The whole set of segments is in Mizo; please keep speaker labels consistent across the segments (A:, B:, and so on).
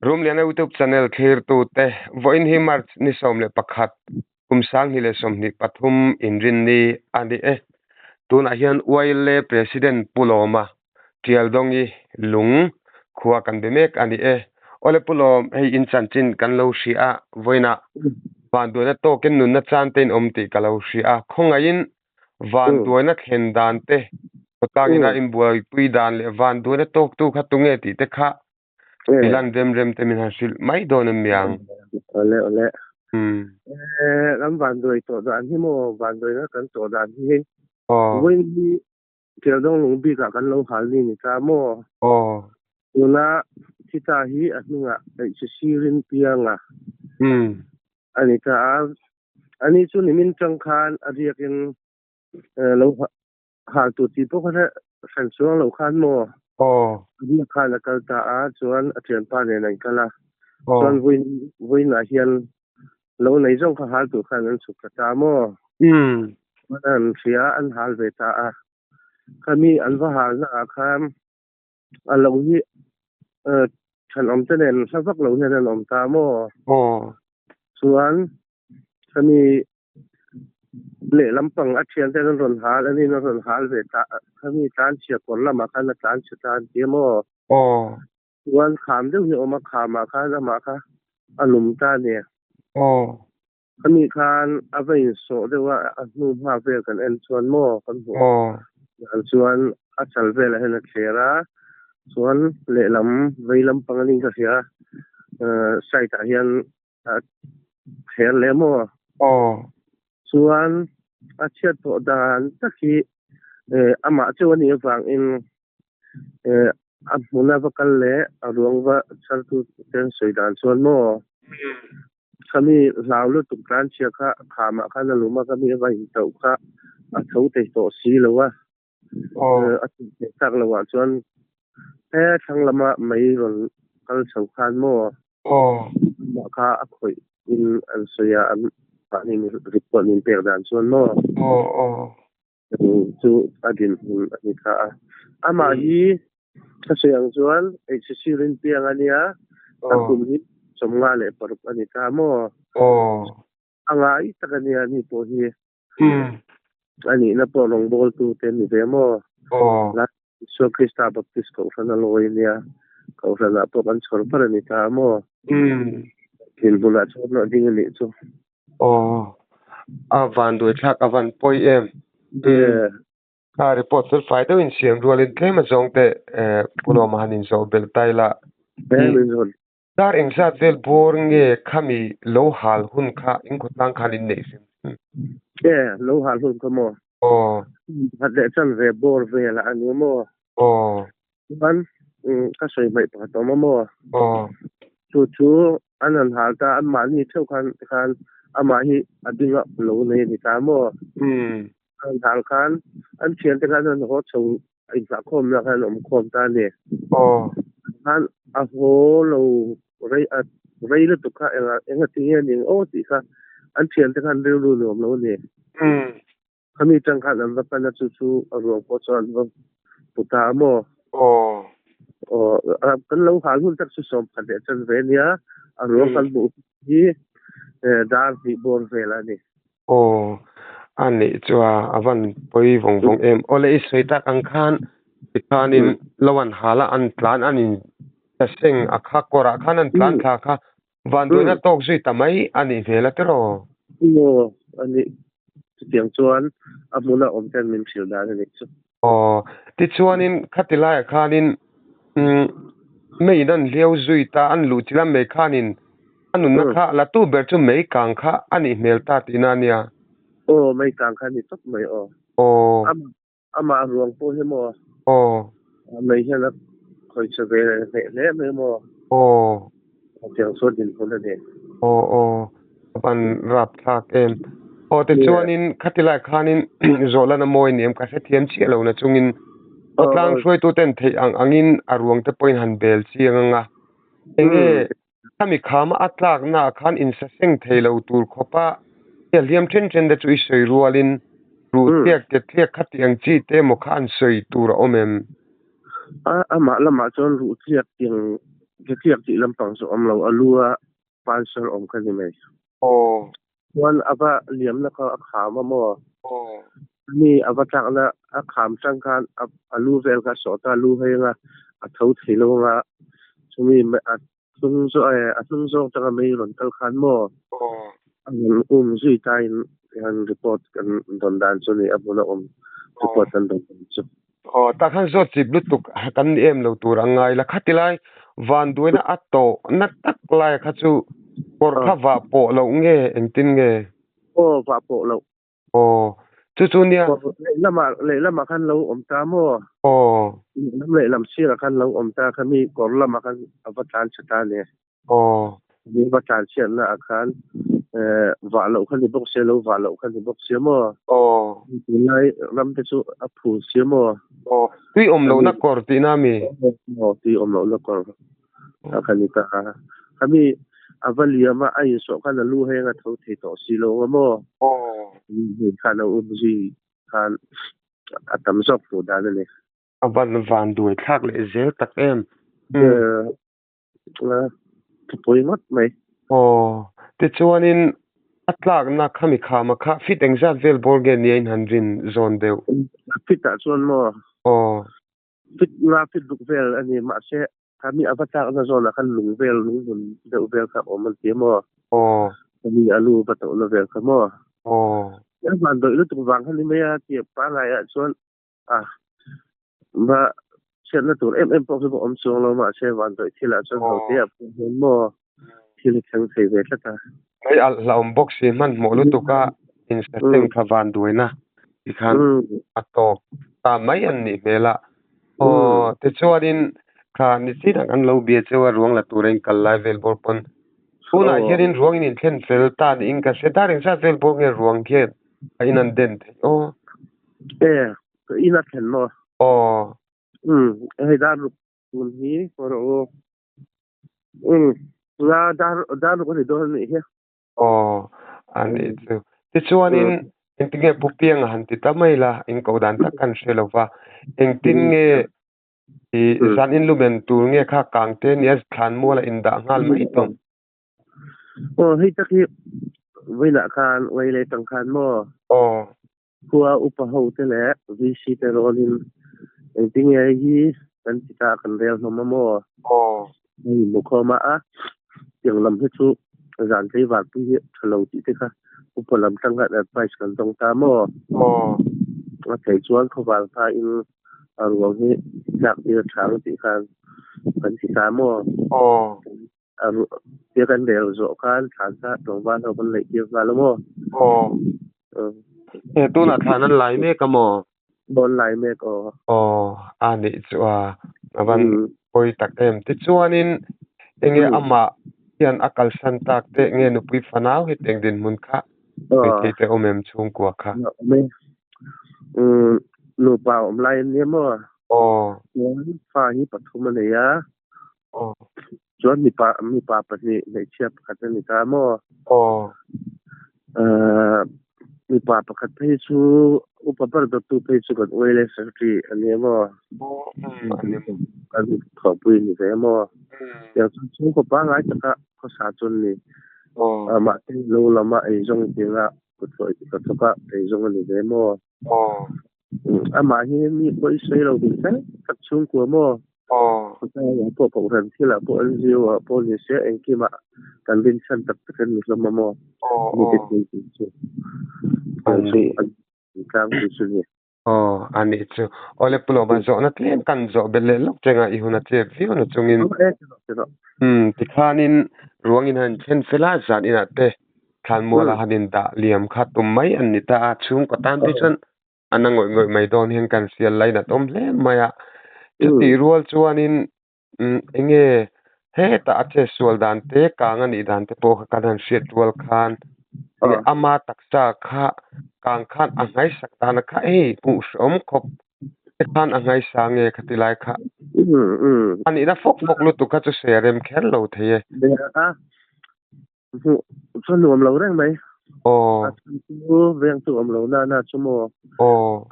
A: Rumliana YouTube channel thlirtute, vawiin hi March ni 11, kum 2023 inrinni a ni e. Tunah hian YLA President Pu Lawma Tialdawngi lung khua kan be mek a ni e. Awle Pu Lawm, hei in chanchin kan lo hria a, vawiinah vanduaina tawkin nunna chan te in awm tih ka lo hria a, khawngaihin vanduaina thlen dan te, khawtlangin a inbuaipui dan leh vanduaina tawktu kha tunge tih te kha i lan rem rem te min han hrilh mai dawn em niang.
B: Awle awle. Kan vanduai tawh dan hi maw, vanduaina kan tawh dan hi hei. Vawiin hi Tialdawng lung bikah kan lo hal ni ni ta maw? Tuna thi ta hi a hmingah Eihchisirin pianga a ni ta a. Ani chu nimin tang khan a riakin lo hal tur tih pawh kha hran chuang lo khan maw? A riak khan a kal ta a, chuan a thianpa nen an kal a. Chuan vawiinah hian lo nei zawng kha hal tur khan an chhuk ta ta maw? An hria an hal ve ta a. Khami an va halna ah khan a lo hi thenawm te nen hla vak lo hian an awm ta maw? Chuan khami lehlam pang a thian ten an rawn hal anin a rawn hal ve ta khami tlanchhia kawr lamah khan a tlanchhe ta an ti a maw? Chuan kham deuh hi a awm a, khamah khan amah kha a lum ta a ni. Khami khan a va insawh deuh a, a hnu hma vel kan en chuan maw kan hmuh dan chuan a chal velah hian a thler a, chuan lehlam vei lampang anin ka hria side ah hian a thler leh maw? Chuan a chhiat tawh dan tak hi amah cheu a nih avangin a hmuna va kal leh a ruang va chhartu te an sawi dan chuan maw? Khami hlau lutuk tlanchhia kha khamah khan a lum a, khami a va intauh kha a tho thei tawh si lo a. A tih theih tak loh ah chuan he thlang lama mei rawn kal chho khan maw amah kha a khawih in an sawi a, an mahni report min pek dan chuan maw chu a dinhmun a ni kha a. Amah hi ka sawi ang chuan HCC Rinpiang a nia, a kum hi 56 a ni ta maw? A ngai tak a nia ni pawh hi. A nihna pawh rawngbawltu te ni ve maw? La Isua Krista Baptist Kohhran a lawi nia, Kohhranah pawh kan chhawr ber a ni ta maw? Dinhmunah chuan a ding a nih chu.
A: Aw, a van duaithlak a van pawi em? A report fel fai deuhin siam rualin tlem a zawng te Pu Lawma han inzawh belh ta ila. Dar engzat vel bawr nge khami lo hal hun kha in khawtlang khan in neih hrim hrim?
B: E, lo hal hun kha maw?
A: Aw.
B: Khat leh chan ve bawr vel a ni maw?
A: Aw.
B: Chuan ka sawi hmaih pakhat awm a maw?
A: Aw.
B: Chu chu an han hal ta, an mahni theuh khan tikhan amah hi a ding a lo nei a ni ta maw? An hal khan an thiante khan an haw chho inhlahkhawmna khan an awm khawm ta a ni. Khan a haw lo rei a rei lutuk kha enga enga ti nge ning aw tih kha an thiante khan rilru nuam lo a ni. Khami tang khan an va pan a chu chu a ruang pawh chuan an va pu ta a maw? Aw kan lo hal hun tak chu 11 leh chan ve nia a ruang kan hmuh hi dar hnih bawr vel a ni.
A: Aw, a nih chu a, a van pawi vawng vawng em. Awle i sawi tak ang khan tikhanin lo an hal a, an tlan an in ta seng a kha kawrah khan an tlan thla kha vanduaina tawk zui ta mai a nih hmel a tiraw?
B: Aw, a nih chutiang chuan a hmuna awm ten min hrilh dan a nih chu.
A: Aw, tichuanin khati laiah khanin meiin an hliau zui ta, an luh chilh a mei khanin a nunna kha la tu ber chu mei kang kha a nih hmel ta tihna a nia.
B: Aw, mei kang kha a ni tawp mai aw.
A: Aw.
B: Amah ruang pawh hi maw?
A: Aw.
B: Mei hian a khawi chhe ve hleh hle mai maw?
A: Aw.
B: Hetiang chu a dinhmun a ni.
A: Aw aw, a van rap thlak em. Aw tichuanin khati lai khanin zawhlana mawi ni em ka hrethiam chiah lo na chungin khawtlang hruaituten theih ang angin a ruang te pawhin han bel chiang ang a. Enge khami khama a tlakna ah khan insaseng thei lo tur khawpa hei a hliam then then te chu i sawi rualin ruh tliak te tliak kha tih ang chi te emaw kha an sawi tur a awm em?
B: A amah lamah chuan ruh tliak tiang. Ke tliak tih lampang chu awm lo, a lu a pansar awm kha ni mai.
A: Aw.
B: Chuan a va liamna kha a kham a maw?
A: Aw.
B: Mi a va tlakna a kham tang khan a lu vel kha a sawh ta, a lu hei anga a tho thei lo anga chumi a hnung zawh a hnung zawng tanga mei rawn kal khan maw?
A: Aw.
B: A rawn um zui ta in han report kan dawn dan chu ni, a hmuna awm report kan dawn dan chu.
A: Aw, tah khan zawt chip lutuk kan ni em lo tur a ngai la. Khati lai vanduaina a tawh na tak lai kha chu kawr kha vah pawh loh nge engtin nge?
B: Aw, vah pawh loh.
A: Aw, chu chu nia.
B: Kawr lehlamah lehlamah khan lo awm ta maw?
A: Aw.
B: Lehlam lehlam sirah khan lo awm ta kha mi kawr lamah khan a va tlan chhe ta nia.
A: Aw.
B: Mi va tlan chhiatna ah khan vah loh kha ni bawk sia lo vah loh kha ni bawk sia maw?
A: Aw.
B: Tunlai ram te chu a phul sia maw?
A: Aw. Tui awm lohna kawr tihna mi?
B: Aw, tui awm lohna kawr a kha ni ta a. Khami a va liam a, a insawh khan a lu heng a tho thei tawh si lo ang maw?
A: Aw.
B: Hei khan a um zui khan a tam zawk hmuh dan a ni.
A: A van vanduai thlak leh zel tak em?
B: Thupui ngawt mai.
A: Aw, tichuanin a tlakna khami khama kha fit engzat vel bawr nge nia in han rin zawn deuh?
B: Fit ah chuan maw?
A: Aw.
B: Fit nga fit ruk vel a ni, mahse khami a va tlakna zawnah khan lung vel, lung hmun deuh vel kha a awm an ti a maw?
A: Aw.
B: Khami a lu va tohna vel kha maw?
A: Aw.
B: A van dawih lutuk vang kha ni mai a, tih pangngai ah chuan a va chhiatna tur em em pawh khi pawh awm chuang lo mahse vanduai thil ah chuan ho te ah pawh hian maw thil hi thleng thei ve tlat a.
A: Hei alh hlauhawm bawk si hmanhmawh lutuk a insetting kha vanduaina tikhan a tawp ta mai an nih hmel a. Aw tichuanin kha nichin ah kan lo bia cheu a ruang la tura in kal lai vel bawr pawn tunah hianin ruang in inthlen fel ta niin ka hre dar engzat vel bawr nge ruang hian a in an den theih aw.
B: E, ka in a thlen maw?
A: Aw.
B: Um, hei dar ruk tun hi ka rawh u. Um, nga dar dar ruk a ni dawn a nih hi.
A: Aw, a nih chu. Tichuanin engtin nge Pu Pianga han ti ta mai la, in koh dan tak kan hre lo va. Engtin nge i zan in lumen tur nge kha kang te nia thlan mual a indah nghal mai tawng.
B: Aw, hei tak hi vawiinah khan, vawi leh tang khan maw?
A: Aw.
B: Khua upa ho te leh VC te rawlin engtinge hei hi kan ti ta kan rel hlawm a maw?
A: Aw.
B: Hei mukhawm a a tiang lam hi chu zan tleivar pui hi tha lo tih te kha upa lam tang khan advice kan dawng ta maw?
A: Aw.
B: A thei chuan khawval hma in a ruang hi tlak tir a tha ang tih khan kan ti ta maw?
A: Aw.
B: A tia kan rel zawh khan thlan kha tlangval ho kan laih tir nghal a maw?
A: Aw. E tunah thlan an lai mek a maw?
B: Aw an lai mek aw.
A: Aw a nih chu a a van pawi tak em. Tichuanin enge amah hian a kalsan tak te nge nupui fanau hetiang dinhmun kha thei te awm em chhungkua kha?
B: Awm e. Nupa awm lai an nia maw?
A: Aw.
B: Chuan fa hi pathum a nei a.
A: Aw.
B: Chuan mipa mipa pahnih hmeichhia pakhat a ni ta maw?
A: Aw.
B: Ahh mipa pakhat phei chu upa ber dawttu phei chu kan ULA secretary a ni maw?
A: Aw umm a ni maw?
B: Kan thawhpui a ni ve maw? Tiang chuan chhungkaw pangngai taka khawsa chu an ni.
A: Aw.
B: Mahse lo lama eizawng tinga kutthawk a eizawng a ni ve maw?
A: Aw.
B: Amah hi mi pawh i sawi lo duh hle tak chhungkua maw?
A: Aw.
B: Khawtlaiah pawh kohhran thilah pawh NGO ah pawh ni se engkimah kan rinchhan tak tak an ni hlawm a maw?
A: Aw
B: Mi te
A: aw.
B: thil tih chu. Tiang chu
A: Ani.
B: an tlangpui chu ni.
A: Aw ani chu. Awle Pu Lawma zawhna tlem kan zawh belh leh lawk chengah i hun a chep viau na chungin.
B: Aw e ti rawh ti rawh.
A: Umm tikhanin ruang in han thlen fel a zan inah te Thlanmuala han indah liam kha tum mai an ni ta a, chhungkaw tan phei chuan a na ngawih ngawih mai dawn hian kan hrial lainat awm hle mai a. Chutih rual chuanin eng nge hetah a chetsual dan te, kang a nih dan te pawh kha kan han hriat rual khan eng nge ama taksa kha kang khan a nghaisak dan a kha hei hmuh hrehawm khawp te khan a nghaisa nge kha ti lai kha a nihna fawk fawk lutuk kha chu sawi a rem kher lo thei e.
B: Hmuh chu nuam lo reng mai.
A: Aw.
B: A chhan chu veng chu awm lo na na chu maw.
A: Aw.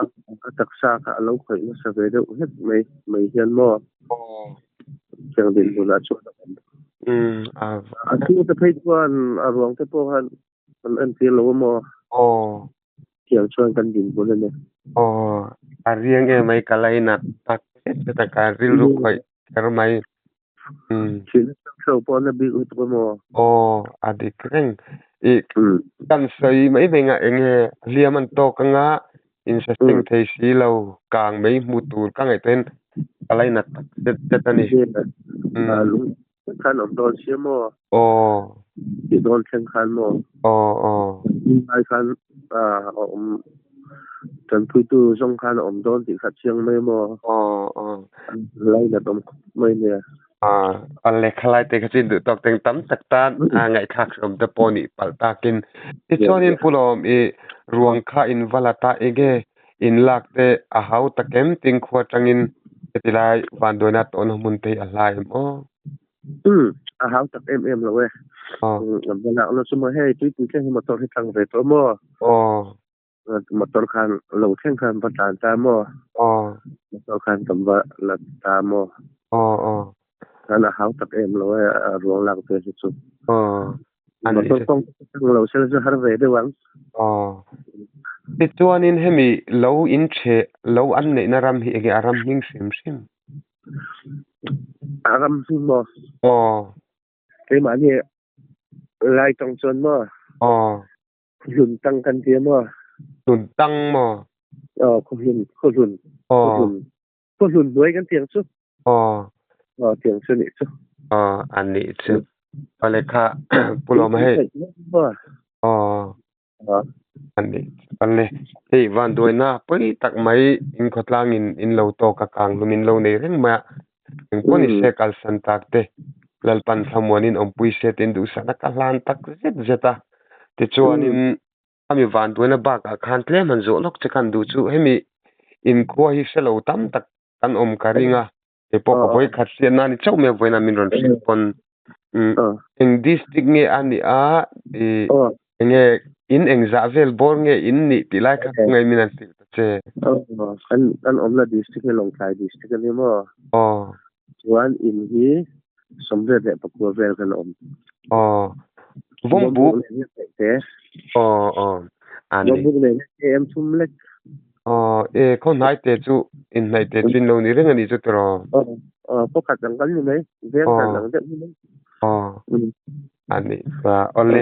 B: A taksa kha a lo khawih nasa ve deuh hlek mai mai hian maw.
A: Aw.
B: Tiang dinhmunah chuan a awm.
A: Um a
B: A chhungte phei chuan a ruang te pawh khan an entir lo a maw?
A: Aw.
B: Tiang chuan kan dinhmun a ni.
A: Aw, a riang em mai ka lainat tak zet zet a ka rilru khawih kher mai. Um.
B: Thihna chang hreuh pawh na bik lutuk a maw?
A: Aw, a dik reng. I kan sawi mai mai nga enge hliam an tawk anga in sa seng thei si lo kang mai hmu tur ka ngaihtuahin ka lainat tak zet zet a ni.
B: Lung khan awm dawn sia maw?
A: Aw.
B: Tih dawn thleng khan maw?
A: Aw aw.
B: Ai khan a awm tanpuitu zawng khan a awm dawn tih kha chiang mai maw?
A: Aw aw.
B: Lainat awm khawp mai nia.
A: A lehkha lai te kha chu induh tawk teng tam tak tan a ngaihthlak hreawm te pawh nih palh takin. Tichuanin Pu Lawm i ruang kha in va la ta enge in lak te a hau tak em ting khua atangin heti lai vanduaina tawhna hmun te hi a hla em aw?
B: Umm a hau tak em em lo e. An va lak na chu maw hei tuipui thleng hi motor hi tlang ve tawh maw?
A: Aw.
B: Motor khan lo thleng khan va tlan ta maw?
A: Aw.
B: Motor khan kan va la ta maw?
A: Aw aw.
B: Khan a hau tak em lo e a ruang lak ve hi chu.
A: Aw.
B: Motor kawng tang lo sela chu har ve deuh ang.
A: Aw. Tichuanin hemi lo in chhe lo an neihna ram hi enge a ram hming hrim hrim?
B: A ram hming maw?
A: Aw.
B: Keimahni lai tawng chuan maw?
A: Aw.
B: Khuhlun tang kan ti a maw?
A: Hlun tang maw?
B: Aw, khuhlun, khuhlun,
A: Aw.
B: khuhlun, khuhlun hnuai kan ti ang chu.
A: Aw.
B: Aw, tiang chu nih chu.
A: Aw, a nih chu. Awle kha Pu Lawma hei. Aw. A nih chu. Awle, hei vanduaina pawi tak mai in khawtlang in in lo tawk a kang hlum in lo nei reng mai a. Engpawh ni se kalsan tak te Lalpan thlamuanin awmpui se tiin duhsakna ka hlan tak zet zet a. Tichuanin ami vanduaina bakah khan tlem han zawh lawk che khan duh chu hemi inkhua hi hre lo tam tak kan awm ka ring a. Kei pawh ka vawi khat hriatna a ni chauh mai a vawiin a min rawn hrilh pawn. Eng district nge a nih a ih enge in engzah vel bawr nge in nih tih lai kha khawngaih min han hrilh ta che.
B: Kan kan awmna district hi Lawngtlai district a ni maw?
A: Aw.
B: Chuan in hi 34 vel kan awm.
A: Aw. Vawmbuk. Aw aw. A ni.
B: Vawmbuk nen hian KM thum lek.
A: Aw e khaw hnai te chu in hnaih te chu in lo ni reng a nih chu tiraw?
B: Aw aw khaw khat ang kan ni mai veng khat ang deuh ni mai.
A: Aw a ni chuan awle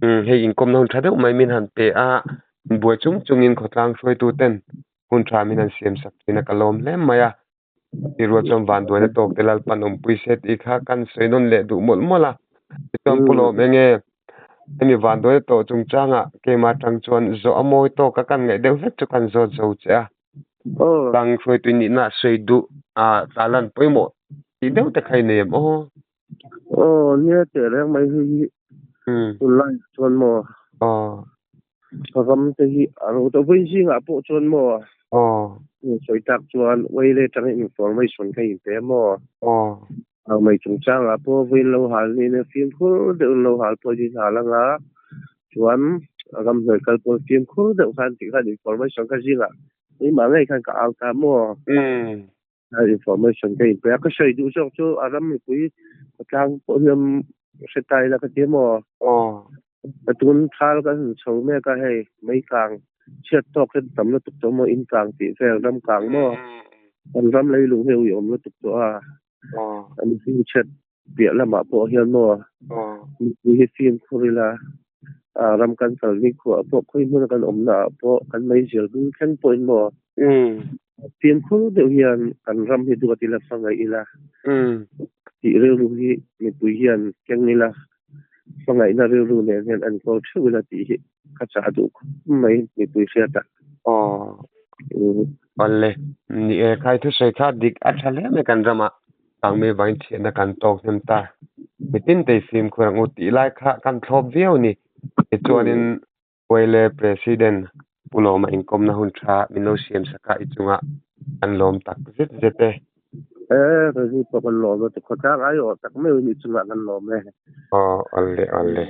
A: umm hei inkawmna hun tha deuh mai min han pe a buai chung chungin khawtlang hruaitu ten hun tha min han siam sak thin a ka lawm hle mai a ti rual chuan vanduaina tawk te Lalpan awmpui se tih kha kan sawi nawn leh duh mawlh mawlh a. Tichuan Pu Lawm enge hemi vanduaina tawh chungchangah keimah atang chuan zawh a mawi tawk a kan ngaih deuh hlek chu kan zawt zo che a. Tlang hruaitu nihna sawi duh a tlalan pawimawh tih deuh te kha i nei em aw?
B: Aw nia teh reng mai hei hi tunlai chuan maw ram te hi a ro ta vawi zingah pawh chuan maw sawi tak chuan Whale atangin information ka inpe a maw mai chungchangah pawh vawiin lo hal niin fimkhur deuhin lo hal pawh in hal anga chuan ramhnuai kal pawh fimkhur deuh khan tih khan information ka zingah keimah ngei khan ka au ta maw. Information ka inpe a, ka sawi duh zawk chu a ram mipui khawtlang pawh hian hre ta ila ka ti maw?
A: Aw.
B: Ka tun thal kan han chho mek a hei, mei kang chhiat tawk hian tam lutuk tawh maw, in kang tih vel ram kang maw? Kan ram leilung hi a uiawm lutuk tawh a, an hming chhiat piah lamah pawh hian maw mipui hi fimkhur ila ram kan kal ni khuah pawh khawi hmuna kan awmna ah pawh kan meizial bul thleng pawhin maw fimkhur deuh hian kan ram hi duat ila hmangaih ila tih rilru hi mipui hian keng ila hmangaihna rilru nen hian an kawl theuh ila tih hi ka chah duh khawp mai mipui hriat a.
A: Aw awle ni e khai thusawi kha dik a tha hle mai kan ramah. Kangmei vangin thianna kan tawk hnem ta. Mitin tei fimkhur ang u tih lai kha kan thlawp viau a ni. Tichuanin Wele President Pu Lawma inkawmna hun tha min lo siam sak a i chungah kan lawm tak zet zet e.
B: E, Rezi pawh kan lawm e, khawtlang aiawh tak meuh in i chungah kan lawm e.
A: Aw, awle awle.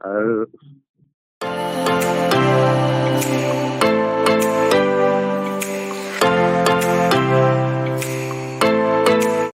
B: Al.